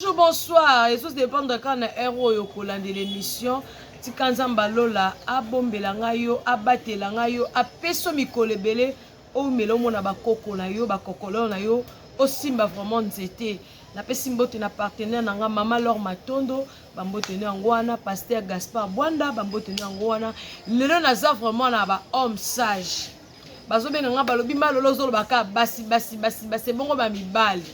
Bonjour, bonsoir. Ezo dépendre kaka na heure oyo kolandela émission. Tika Nzambe alola abombela ngai yo, abatela ngai yo, apeso mikolo ebele omela omona bakoko na yo, bakokolo na yo, osimba vraiment nzete. Napesi mbote na partenaire na nga Mama Laure Matondo, bambote no yango wana, Pasteur Gaspard Bwanda, bambote no yango wana. Lelo naza vraiment na ba homme sage. Bazobenga nga balobi malolo ozoloba kaka basi basi basi basi ebongo ba mibali.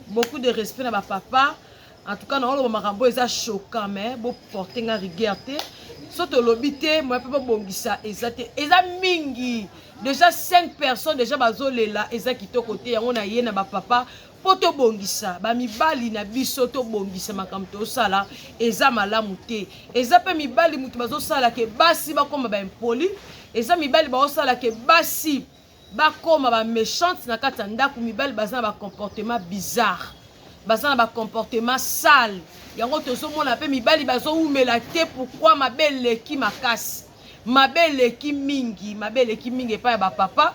Beaucoup de respect na ba papa. En tout cas naoloba makambo eza choquant mais bo porter nga rigueur te. So tolobi te moya mpe bobongisa eza te. Eza mingi. Déjà 5 personnes déjà bazolela eza kitoko te yango na ye na ba papa mpo tobongisa bamibali na biso tobongisa makambo tosala eza malamu te eza mpe mibali moto bazosala ke basi bakoma baimpoli eza mibali baosala ke basi bakoma baméchante na kati ya ndako mibali baza na bacomportement bizarre baza na bacomportement sale yango tozomona mpe mibali bazowumela te pourkui mabe eleki makasi mabe eleki mingi mabe eleki mingi epai ya bapapa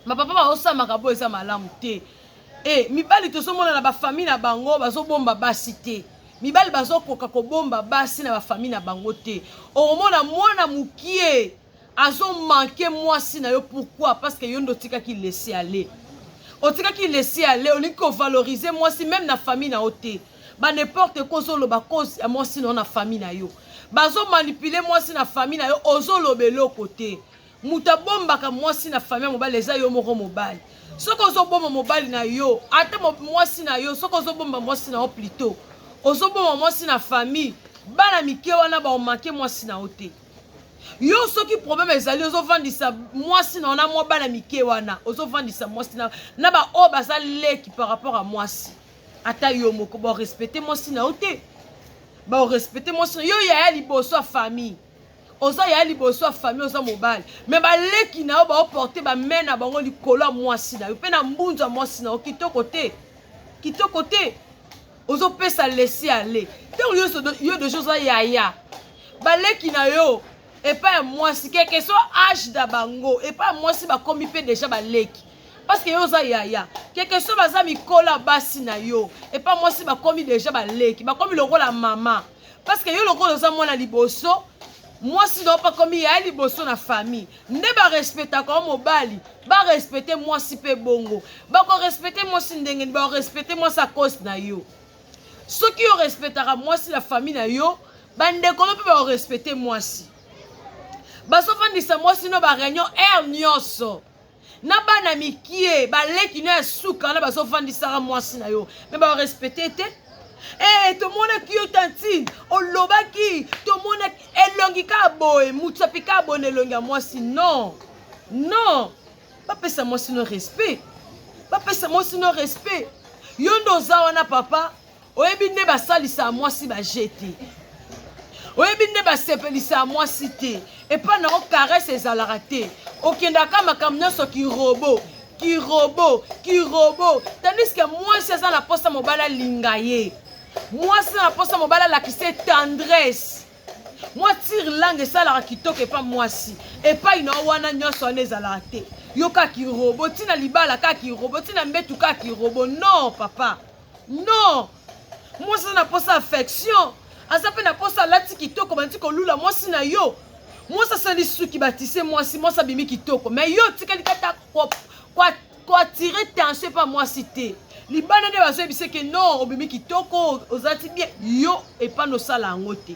bapapa bazosala makambo eza malamu te e mibali tozomona na bafamille na bango bazobomba basi te mibali bazokoka kobomba basi na bafamille na bango te okomona mwana mokie azomanke mwasi na yo pourquoi parce que yo nde otikaki laisser aller otikaki laisser aller olingi kovalorize mwasi meme na famille na yo te ba n'importe quoi ozoloba cause ya mwasi na yo na famille na yo bazomanipule mwasi na famille na yo ozoloba eloko te Moto abombaka mwasi na famille ya mobali eza yo moko mobali. Soki ozobomba mobali na yo, ata mwasi na yo, soki ozobomba mwasi na yo plutôt, ozobomba mwasi na famille, bana mike wana ba manquer mwasi na yo te. Yo soki problème ezali ozovandisa mwasi na yo na mwa bana mike wana, ozovandisa mwasi na na ba oyo baza leki par rapport à mwasi. Ata yo moko ba respecter mwasi na yo te. Ba respecter mwasi na yo yaya liboso ya famille. Oza yaya liboso ya famille oza mobali me baleki na yo baoporte bamain na bango likolo ya mwasi na yo mpe na mbunzu ya mwasi na yo kitoko te kitoko te ozopesa laisser aller ntango yo deja oza yaya baleki na yo epai ya mwasi keke so age na bango epai ya mwasi bakomi mpe deja baleki parce que yo oza yaya keke so baza mikolo ya basi na yo epai mwasi bakomi deja baleki bakomi lokola mama parce que yo lokola oza mwana liboso mwasi na yo mpe akomi yaya liboso na famille nde barespectaka yo mobali barespecte mwasi mpe bongo bakorespecte mwasi ndenge nini bakorespecte mwasi a cause na yo soki yo respectaka mwasi na famille na yo bandeko no mpe bakorespecte mwasi bazofandisa mwasi no bareunion heure nyonso na bana mikie baleki no ya suka wana bazofandisaka mwasi na yo me barespecte te ee eh, tomonaki yo tantine olobaki tomonaki elongi kaka boye mutsapi kaka boye na elongi ya mwasi non non bapesa mwasi no respect bapesa mwasi no respect yo nde oza wana papa Oyebi nde basalisaka mwasi ba jeu te. Oyebi nde basepelisaka mwasi te. Epai na yo caresse ezalaka te. Okendaka makambo nyonso kirobo, kirobo, kirobo. Tandis que mwasi aza na posa mobali alinga ye. Mwasi na posa mobali alakisa ye tendresse. Mwa tire langue esalaka kitoko epa mwasi. Epai na yo wana nyonso wana ezalaka te. Yo kaka kirobo, tina libala kaka kirobo, tina mbetu kaka kirobo. Non papa. Non! Mwasi aza na posa affection, aza pe na posa alati kitoko bandi kolula mwasi na yo. Mwasi asali suki batise mwasi, mwasi abimi kitoko. Mais yo otikali kata ko ko attirer tension epa mwasi te. Libanda nde bazoyebisa ke non obimi kitoko, ozalati bien. Yo epa nosala yango te.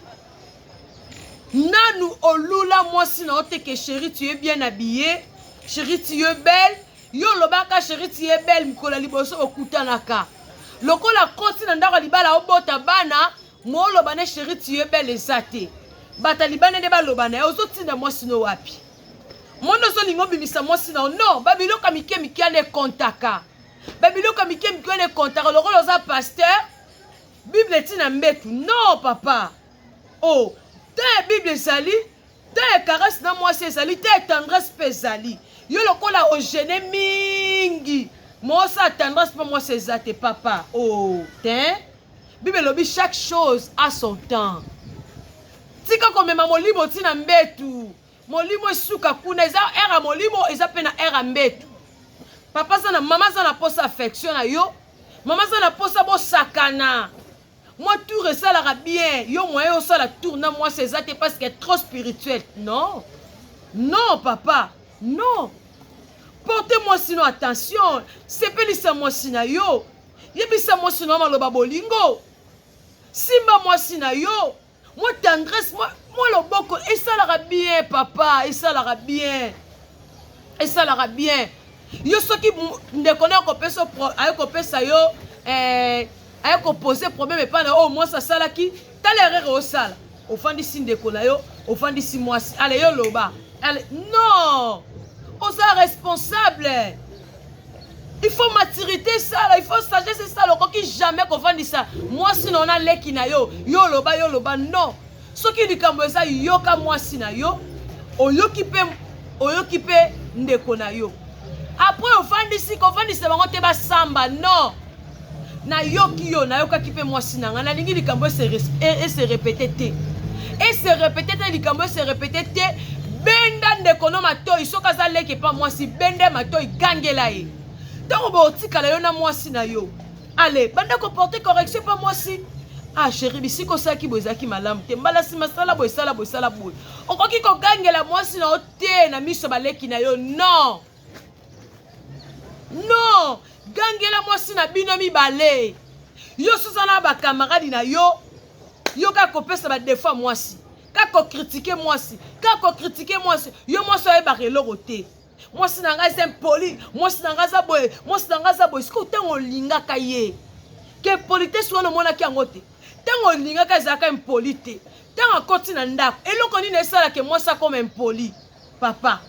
Nanu olula mwasi na yo te ke chérie tu es bien habillée, chérie tu es belle. Yo olobaka chérie tu es belle mokolo ya liboso okutanaka lokola akoti na ndako ya libala obota bana mooloba ne chérie tu es belle eza te bato ya libanda nde baloba na ye ozotinda mwasi no wapi mondo ozolinga obimisa mwasi na yo non babiloko ya mike mike wana ekontaka babiloko ya mike mike wana ekontaka lokola oza pasteur bible etina mbetu non papa o oh, temps ya bible ezali Temps ya caresse na mwasi ezali, temps ya tendresse mpe ezali. Yo lokola ogene mingi, mosa tendresse mpe mwasi eza te papa. Oh, te. Bible elobi chaque chose a son temps. Tika komema molimo ti na mbetu. Molimo esuka kuna, eza heure ya molimo, eza mpe na heure ya mbetu. Papa aza na mama aza na posa affection na yo. Mama aza na posa bosakana. Mwa tour esalaka bien. Yo moyen osala tour na mwasi eza te parce que trop spirituel. Non. Non papa. Non. Porte mwasi no attention. Sepelisa mwasi na yo. Yebisa mwasi na yo maloba bolingo. Simba mwasi na yo. Mwa tendresse, mwa, mwa loboko esalaka bien papa, esalaka bien. Esalaka bien. Yo soki ndeko na akopesa aye kopesa yo eh, aye kopose problème epai na oyo mwasi asalaki, tala erreur osala. Ofandisi ndeko na yo, ofandisi mwasi. Ale yo loba. Ale non! Oza responsable. Il faut maturité esala, il faut sagesse esala. Okoki jamais kofandisa mwasi na ona leki na yo, yo loba yo loba non. Soki likambo eza yoka mwasi na yo, oyoki pe oyoki pe ndeko na yo. Après ofandisi kofandisa bango te basamba non. Nayoki yo, nayokaki pe mwasi na ngai, nalingi likambo ese e répéter te. Ese répéter te, likambo ese répéter te. Benda ndeko no matoi, soki aza leki epa mwasi, benda matoi, gangela ye. Ntango botikala yo na mwasi na yo, ale banda koporte correction epa mwasi. Ah chérie, bisika osalaki boye ezalaki malamu te, mbala nsima sala boye, sala boye, sala boye. Okoki kogangela mwasi na yo te na miso baleki na yo, non. Non, gangela mwasi na bino mibale. Yo soza na ba camarade na yo, yo kaka kopesa ba défaut ya mwasi, kaka kokritike mwasi, kaka kokritike mwasi. Yo mwasi oyebaka eloko te. Mwasi na ngai aza impoli, mwasi na ngai aza boye, mwasi na ngai aza boye. Sikoyo ntango olingaka ye, ke politesse wana omonaki yango te. Ntango olingaka ezalaka impoli te. Ntango akoti na ndako, eloko nini esalaka mwasi akoma impoli? Papa,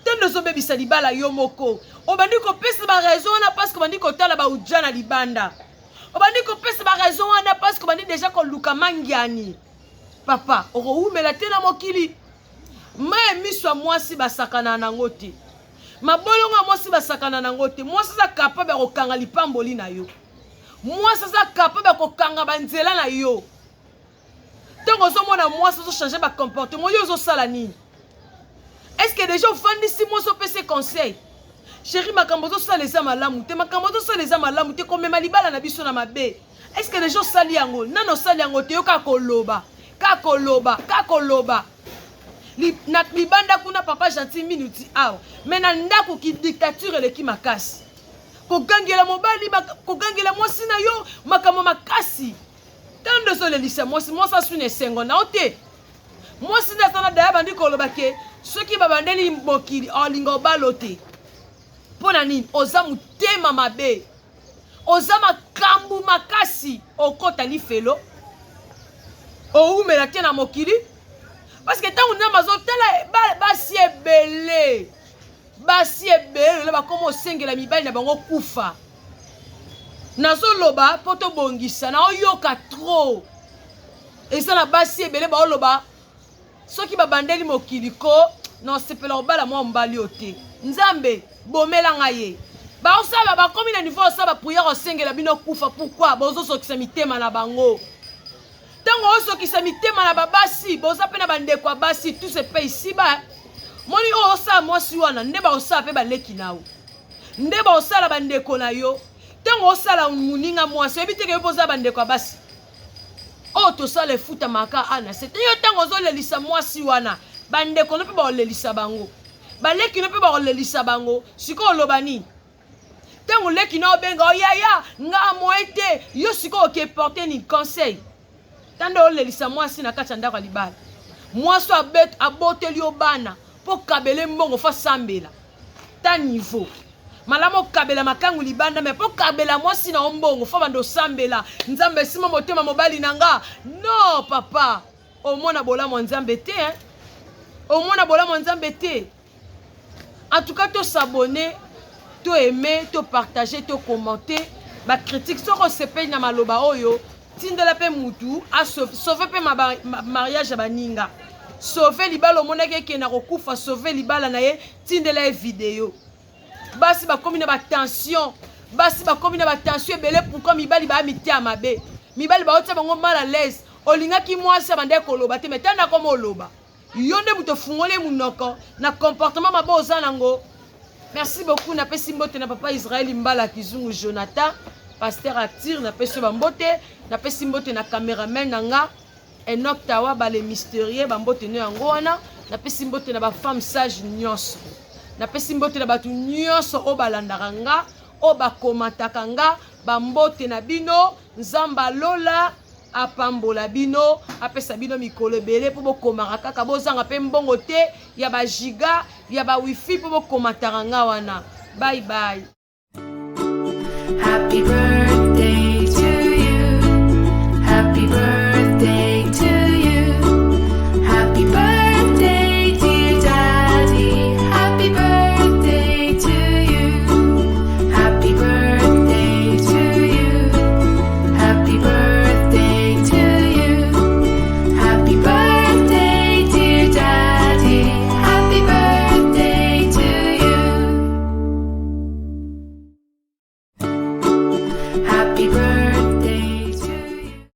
tendo ozobebisa libala yo moko. Obandi kopesa ba raison wana parce que obandi kotala ba uja na libanda. Obandi kopesa ba raison wana parce que obandi deja koluka mangiani. Papa, okowumela te na mokili. Mayi miso ya mwasi basakana nango te. Mabolongo ya mwasi basakana nango te. Mwasi aza capable ya kokanga lipamboli na yo. Mwasi aza capable ya kokanga banzela na yo. Ntango ozomona mwasi ozochange ba comportement, yo ozosala nini? Est-ce que déjà ofandisi mwasi opesi conseil? Chérie, makambo ozosala eza malamu te, makambo ozosala eza malamu te, komema libala na biso na mabe. Est-ce que déjà osali yango? Nano osali yango te, yo kaka koloba, kaka koloba, kaka koloba. Na libanda kuna papa gentil minuti awa, mais na ndako ki dictature eleki makasi. Kogangela mobali, kogangela mwasi na yo makambo makasi. Tando ozolelisa mwasi, mwasi aswi na esengo na yo te. Mwasi nde aza na daya bandi koloba ke soki babandeli mokili olinga obalo te. Mpo na nini? Oza motema mabe, oza makambo makasi, okota lifelo, owumela te na mokili. Parce que ntango Nzambe azotala basi ebele, basi ebele lelo bakoma osengela mibali na bango kufa. Nazoloba mpo tobongisa, naoyoka trop. Eza na basi ebele baoloba soki babandeli mokili ko na osepela kobala mwa mobali oyo te. Nzambe bomela ngai ye. Baosala bakomi na niveau osala ba prière osengela bino kufa. Pourquoi bozozokisa mitema na bango? Ntango ozokisa mitema na babasi, boza mpe na bandeko ya basi, tout se paye ici bas. Moni oyo osala mwasi wana nde baosala mpe baleki na yo, nde baosala bandeko na yo. Ntango osala moninga mwasi, oyebi te ke yo mpe oza bandeko ya basi. Oyo tosala efutamaka ana se te. Yo ntango ozolelisa mwasi wana, bandeko no mpe baolelisa bango, baleki no mpe baolelisa bango. Sikoyo oloba nini? Ntango leki na obenga o yaya nga moye te, yo sikoyo oke porte ni conseil. Tanda olelisa mwasi na kati ya ndako ya libala, mwasi aboteli yo bana mpo kabele mbongo fo asambela ta niveau malamu okabela makangu libanda, me mpo kabela mwasi na yo mbongo fo banda osambela Nzambe esima motema mobali na nga. Non papa, omona bolamu ya Nzambe te, hein? Omona bolamu ya Nzambe te. En tout cas, to s'abonner, to aimer, to partager, to commenter. Ba critique soko sepeli na maloba oyo, tindela pe mutu a sauver pe ma mariage ya baninga. Sauver libala omonaki eke na kokufa, sauver libala na ye, tindela ye video. Basi bakomi na ba tension, basi bakomi na ba tension ebele. Pourquoi mibali ba mitia mabe? Mibali ba otia bango mal à l'aise. Olingaki mwasi abandaki koloba te, mais tanda koma oloba. Yo nde moto ofungoli munoko na comportement mabe oza nango. Merci beaucoup, napesi mbote na papa Israël Mbala Kizungu Jonathan, pasteur Actir, napesi yo ba mbote. Napesi mbote na cameraman na nga Enoch Tawaba le mystérieux, bambote no yango wana. Napesi mbote na bafemme sage nyonso, napesi mbote na bato nyonso oyo balandaka nga, oyo bakomataka nga, bambote na bino. Nzambe alola apambola bino, apesa bino mikolo ebele mpo bokomaka kaka, bozanga mpe mbongo te ya bagiga ya bawifi mpo bokomataka nga wana. Bye bye. Happy birthday.